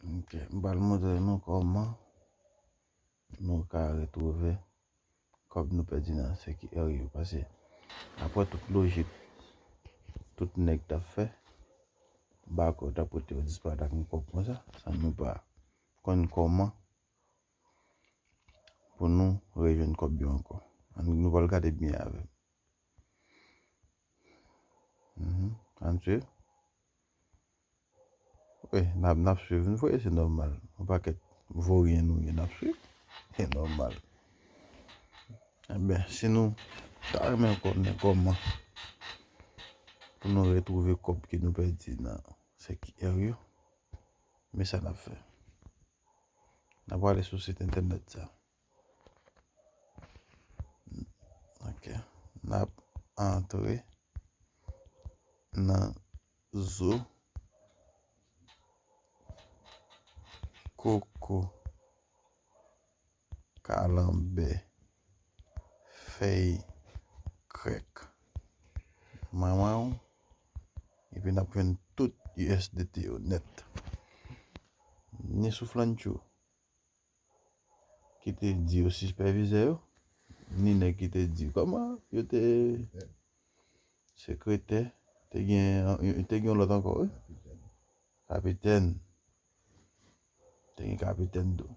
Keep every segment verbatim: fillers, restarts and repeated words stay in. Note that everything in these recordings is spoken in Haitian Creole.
Ok, m pral montre nou kòman nou ka retwouve kòb nou pèdi nan Sekier yo. Paske, daprè tout lojik, tout nèg t ap fè, bakò t ap rete yo disparèt ak yon kòb konsa, san nou pa konn kòman pou nou rejwenn kòb yo ankò. Ann, nou pral gade byen avè m. Mhm. Ann swiv. Wi, n ap, n ap swiv, nou voye, se nòmal. Yon pakèt voryen nou ye, n ap swiv. Se nòmal. Ebyen, si nou ta renmen konnen kòman pou nou retwouve kòb ke nou pèdi nan Sekier yo, men sa n ap fè. N ap prale sou sit entènèt sa. Ok. N ap antre nan zo koko kalanbè fèy krèk manman w, epi n ap jwenn tout U S D T yo nèt. Ni Souflantchou ki te di yo sipèvizè yo, ni nèg ki te di kòman yo te sekretè, te gen, te gen yon lòt ankò, wi. Kapitèn. Te gen kapitèn tou.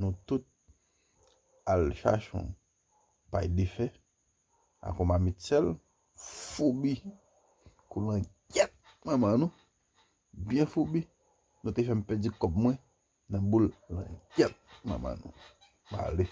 Nou tout al chache yon pay dife ak yon mamit sèl, foubi kou langyèt manman nou, byen foubi. Nou te fè m pèdi kòb mwen nan boul langyèt manman nou. M ale.